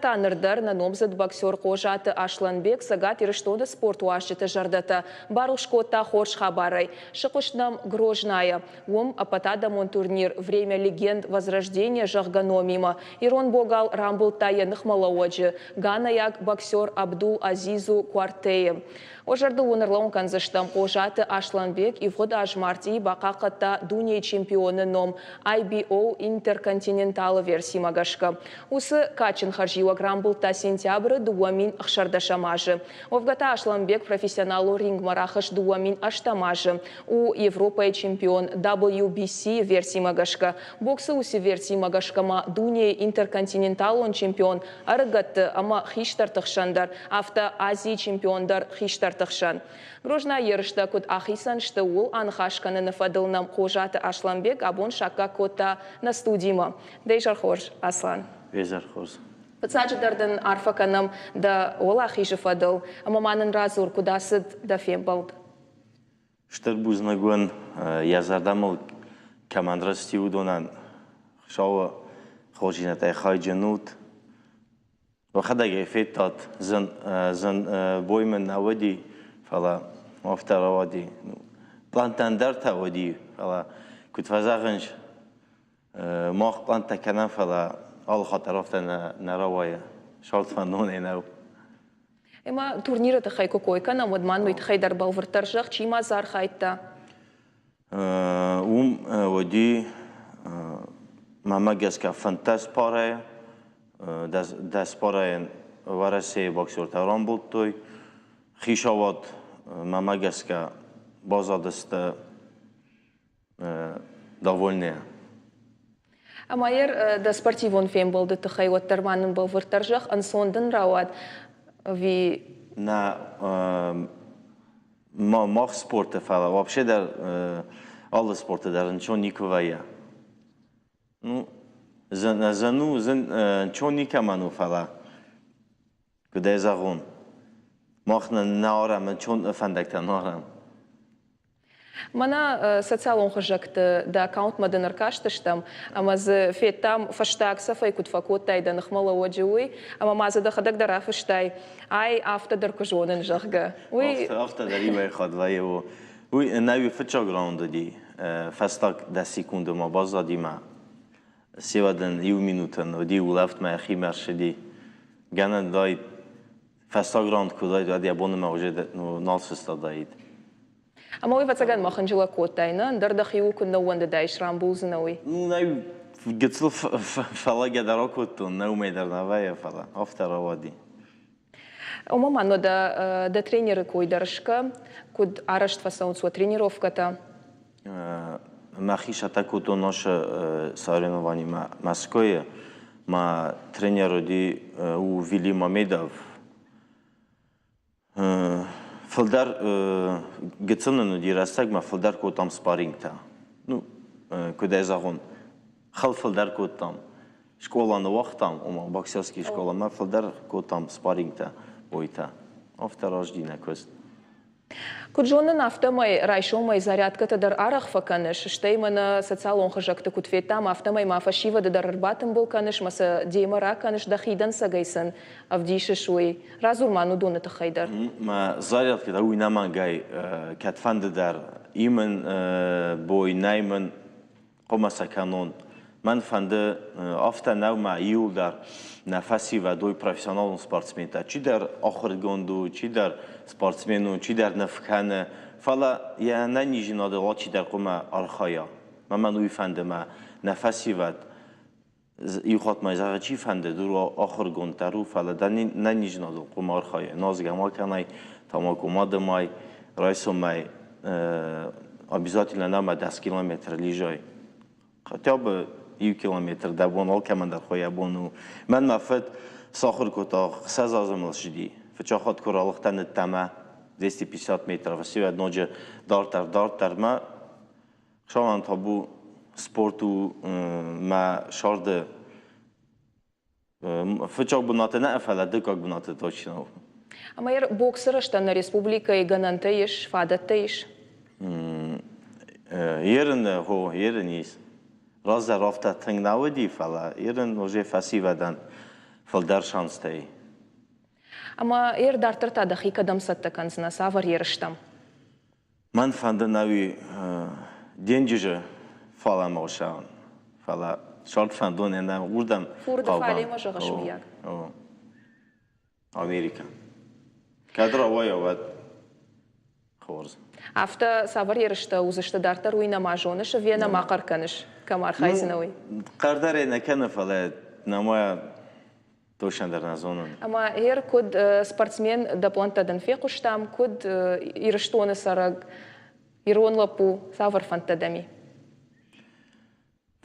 Та ныр дӕр нӕ номдзыд боксер Хъозаты Аслӕнбег Цӕгат Ирыстоны спортуарзджыты зӕрдӕтӕ барухс кодта хорз хабарӕй. Сыхъуыст нӕм Грознайӕ. Уым ӕппӕтадӕмон турнир «Время легенд. Возрождение» зӕгъгӕ номимӕ ирон богал рамбылдта йӕ ныхмӕлӕууӕджы, ганӕйаг боксер Абдул Азизу Куартейы. Уӕ зӕрдыл уын ӕрлӕууын кӕндзыстӕм, Хъозаты Аслӕнбег ивгъуыд аз мартъийы бахъахъхъӕдта дунейы чемпионы ном IBO Интерконтиненталы версимӕ гӕсгӕ. Уыцы кадджын хӕрзиуӕг рамбылдта сентябры 2016 азы. Уӕвгӕ та Аслӕнбег профессионалон рингмӕ рахызт 2008 азы. У Европӕйы чемпион WBC версимӕ гӕсгӕ. Боксы уыцы версимӕ гӕсгӕ ма дунейы интерконтиненталон чемпион ӕрыгӕтты ӕмӕ хистӕрты хсӕн дӕр, афтӕ Азийы чемпион дӕр хистӕрты хсӕн. Грознайы ерыстӕ куыд ахицӕн сты, ууыл аныхас кӕныны фӕдыл нӕм Хъозаты Аслӕнбег абон саккаг кодта нӕ студимӕ. Дӕ изӕр хорз, Аслан. Изӕр хорз. Фыццаджыдӕр дын арфӕ кӕнӕм дӕ уӕлахизы фӕдыл ӕмӕ ма нын радзур, куыд ацыд дӕ фембӕлд. Стыр бузныг уын, йӕ зӕрдӕмыл кӕмӕн рысти, уыдонӕн Хуыцауы хорздзинӕдтӕй хайджын ут. Уӕхӕдӕг ӕй федтат, зын, зын бой мын нӕ уыди, фӕлӕ афтӕ рауади. Пълантӕ ӕндӕртӕ уыди, фӕлӕ куыд фӕзӕгъынц, мах пълантӕ кӕнӕм, фӕлӕ алы хатт дӕр афтӕ нӕ рауайы. Сард фӕндонӕй нӕу. Ӕмӕ турниры тыххӕй куы кой кӕнӕм, уӕд ма уый тыххӕй дӕр бӕлвырддӕр зӕгъ, чи ма дзы архайдта? Уым уыди, мӕнмӕ гӕсгӕ, 15 парӕйы. 10 парӕйӕн Уӕрӕсейы боксертӕ рамбылдтой. Хицауад, мӕнмӕ гӕсгӕ, баззадысты довольные. Ӕмӕ дӕ спортивон фембӕлды тыххӕй уӕддӕр ма нын бӕлвырддӕр зӕгъ, ӕнцон дын рауад ӕви? Нӕ, мах спорты, фӕлӕ вообще дӕр алы спорты дӕр ничего никуы вӕййы. Ну, зын у, зын ничего никӕмӕн у, фӕлӕ куыд ӕй зӕгъон, мах нӕ арӕм, ничего фӕндӕгтӕ нӕ арӕм. Мӕнӕ социалон хызӕгты дӕ аккаунтмӕ дын ӕркастыстӕм ӕмӕ дзы федтам, фӕстаг цӕфӕй куыд фӕкодтай дӕ ныхмӕлӕууӕджы, уый, ӕмӕ ма дзы дӕхӕдӕг дӕр афыстай, ай афтӕ дӕр куы зонын, зӕгъгӕ. Уый Афтӕ дӕр иуӕй хатт вӕййы. Уый нӕуи фыццаг раунд уыди, фӕстаг 10 секунды ма баззади мӕ севӕдӕн иу минутӕн уыди улӕфтмӕ йӕхимӕ ӕрцыди. Гӕнӕн уыдаид, фӕстаг раунд куы уыдаид, уӕд йӕ боны мӕ уже нал сыстадаид. Ӕмӕ уый, ӕвӕццӕгӕн, мӕ хынджылӕг кодтай, нӕ? Ӕндӕр дӕхиуыл куыннӕ ууӕндыдаис, рамбулдзынӕ уый. Нӕ, гыццыл фӕлӕгӕ дӕр акодтон, нӕ уымӕй дӕр нӕ вӕййы, фӕлӕ афтӕ рауади. Ома ма дӕ, дӕ тренеры кой дӕр скӕ, куыд арӕзт фӕцӕуынц уӕ тренировкӕтӕ? Мӕхи сӕттӕ кодтон наше соревнованиемӕ Мӕскуыйы. Мӕ тренер уыди у Вили Мамедов. Фылдӕр гыццыл нын уыди рӕстӕгмӕ, фылдӕр кодтам спаррингтӕ. Ну, куыд ӕй зӕгъон, хыл фылдӕр кодтам. Скъола ныууагътам, ома боксерский скъоламӕ фылдӕр кодтам спаррингтӕ, бойтӕ. Афтӕ рӕзти нӕ куыст. Куыд зонын, афтӕмӕй райсомӕй зарядкӕтӕ дӕр арӕх фӕкӕныс, стӕй мӕнӕ социалон хызӕгты куыд федтам, афтӕмӕй ма фӕсивӕды дӕр ӕрбатымбыл кӕныс мӕ сӕ демӕ ракӕныс, дӕхи дӕнцӕгӕй сын ӕвдисыс, уый. Радзур ма уыдоны тыххӕй дӕр. Мӕ зарядкӕтӕ уый нӕмӕнгӕй кӕдфӕнды дӕр имын бой нӕй мын хъуамӕ сӕ кӕнон. Мӕн фӕнды афтӕ нӕу мӕ иуылдӕр нӕ фӕсивӕд уой профессионалон спортсментӕ. Чидӕр ахуыргонд у, чидӕр спортсмен у, чидӕр ныв кӕны, фӕлӕ йӕ ӕнӕниздзинадыл алчидӕр хъуамӕ архайа. Мӕн уый фӕнды мӕ нӕ фӕсивӕд иу хатт ма зӕгъы, чи фӕнды, дур ахуыргонд дӕр у, фӕлӕ дӕ нӕниздзинадыл хъуамӕ архайай. Нозгӕ ма кӕнай, тамако ма дымай, райсомӕй обязательно нӕма 10 километры лижай. Хотя бы 1 километр дӕ бон алкӕмӕн дӕр йӕ бон у. Мӕн мӕ фыд сахуыр кодта, 6 азы мыл ссыди. Фыццаг хатт куы ралыгътӕн ӕддӕмӕ 250 метров, фӕсивӕд ноджы дарддӕр, дарддӕр мӕ Хуыцауӕн табу, спорт у мӕ сӕрды фыццаг бынаты нӕ, фӕлӕ дыккаг бынаты точно у. Ӕмӕ боксы рӕзтӕн нӕ республикӕйы гӕнӕнтӕ ис, фадӕттӕ ис? Ерын, хо, ерын ис. Раздӕр афтӕ тынг нӕ уыди, фӕлӕ ерын уже фӕсивӕдӕн. Фылдӕр шанстӕй. Ӕмӕ ер дарддӕр та дӕхи кӕдӕм цӕттӕ кӕндзынӕ, цавӕр ерыстӕм? Мӕн фӕнды нӕуи денджызы фалӕмӕ усӕгъын, фӕлӕ сӕрд фӕндон ӕнӕ уырдӕм. Фурды фалемӕ зӕгъыс, мыййаг? Америка. Кӕд рауайа, уӕд хорз. Афтӕ цавӕр ерыстӕ уыдзысты дарддӕр, уый нӕма зоныс ӕви нӕма хъӕр кӕныс, кӕм архайдзынӕ, уый? Хъӕр дӕр ӕй нӕ кӕны, фӕлӕ нӕма точно дӕр нӕ зонын. Ӕмӕ ер куыд спортсмен дӕ пълӕнттӕ дын фехъуыстам, куыд Ирыстоны цӕрӕг ирон лӕппу, цавӕр фӕндтӕ дӕм и?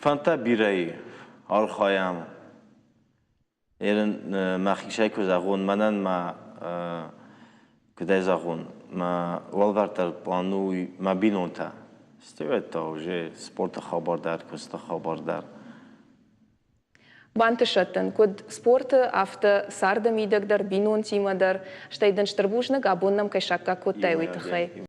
Фӕндтӕ бирӕ и. Архайӕм. Ерын мӕхицӕй куы зӕгъон, мӕнӕн ма куыдӕй зӕгъон, мӕ уӕлвӕрддӕр пълан у мӕ бинонтӕ. Стӕй та уже спорты хабар дӕр, куысты хабар дӕр. Бантысӕд дын куыд спорты, афтӕ царды мидӕг дӕр, бинонтимӕ дӕр. Стӕй дын стыр бузныг, абон нӕм кӕй саккаг кодтай, уый тыххӕй.